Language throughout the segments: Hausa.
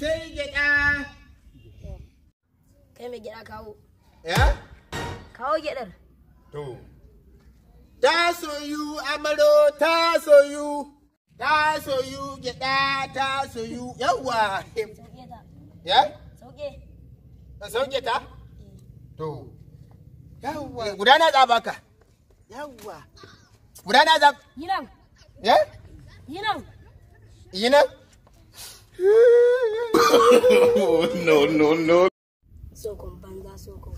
Sai gyaɗa. Kai mai gyaɗa kawo. Ya? Kawo gyaɗar. To. Ta soyu amaro ta soyu. Ta soyu gyaɗa ta soyu. Yawwa. Sauke ta. Ya? Sauke. Ka sauke ta? To. Yawwa. Guda na za baka. Yawwa. Guda na za. Yi nan. Ya? Yi nan. Yi nan? No, no, no. Sokon banza sokon.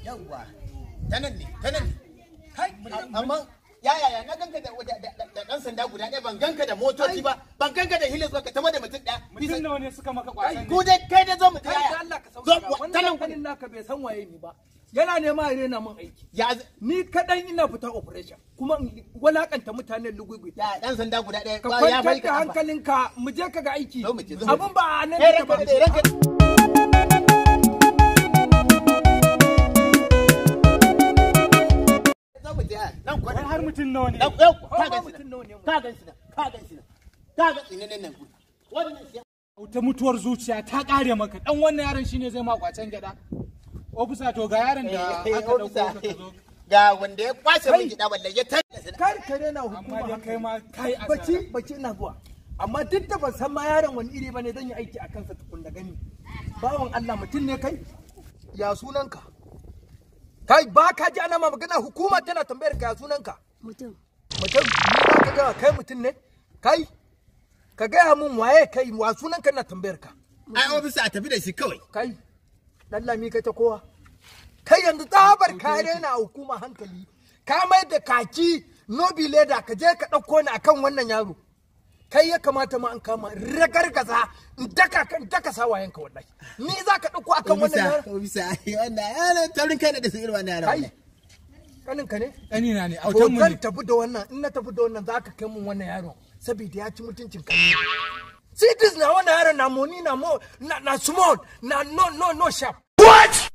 Yawwa. Ta nan ne, ta nan ne. Kai, amma ya ya ya na ganka da ɗan sanda guda ɗaya, ban ganka da motoci ba, ban ganka da hilis ba, ka tama da mutum ɗaya. Mutum nawa ne suka maka kwasan ne? Ku dai kai da zo mu Kai yaya. da Allah ka Zo sauka. ta nan Wannan kanin naka bai san waye ni ba. Yana nema ya rena min aiki. Ya Ni kadan ina fita operation kuma in walakanta mutanen lugugui. ya ɗan sanda guda ɗaya. Ka Ya kwantar bari da ka kafa. hankalinka mu je ka ga aiki. Zo mu je, zo mu je. Abun ba a nan Eh, take ranka ba. daɗe, ranka Zo mu je, nan Wai kwana. har mutum nawa ne? Yau, yau, ka Ko ma gan shi mutum nan. nawa ne mu. Ka gan shi nan, ka gan shi nan. Ka gan shi nan nan gudu. Wannan shi Ta mutuwar zuciya ta kare maka. Dan wannan yaron shine zai ma kwacen gyada. Ofisa to ga yaron da Eh, aka dauko ofisa. ka ka zo. Ga wanda ya kwace min Kai. gida wallahi ya tare Kar ka rena Amma hukuma dai kai hankali. ma kai asara. Baci baci ina zuwa. Amma duk da ban san ma yaron wani iri bane zan yi aiki a kansa tukun da gani. Bawan Allah mutum ne kai? Ya sunanka? Kai ba ka ji ana ma magana hukuma tana tambayar ka ya sunanka? Mutum. Mutum ni za ka gaya kai mutum ne? Kai ka gaya mun waye kai wa sunanka na tambayar ka. Ai ofisa a tafi da shi kawai. Kai dan lami kai ta kowa. Kai yanzu tsabar ka rena hukuma hankali. Ka mai da kaki nobi leda ka je ka ɗauko ni akan wannan yaro. Kai ya kamata ma an kama ragargaza in daka ka in daka sawayenka wallahi. Ni za ka ɗauko akan wannan yaro. Ofisa, wannan yaron taurin kai ne da su irin wannan yaron. Kai kaninka ne? Ƙanina ne, To autan mu zan ne. tafi da wannan in na tafi da wannan za ka kai mun wannan yaron saboda ya ci mutuncin ka. See this na wannan yaron na money na mo na small na no no no sharp. What?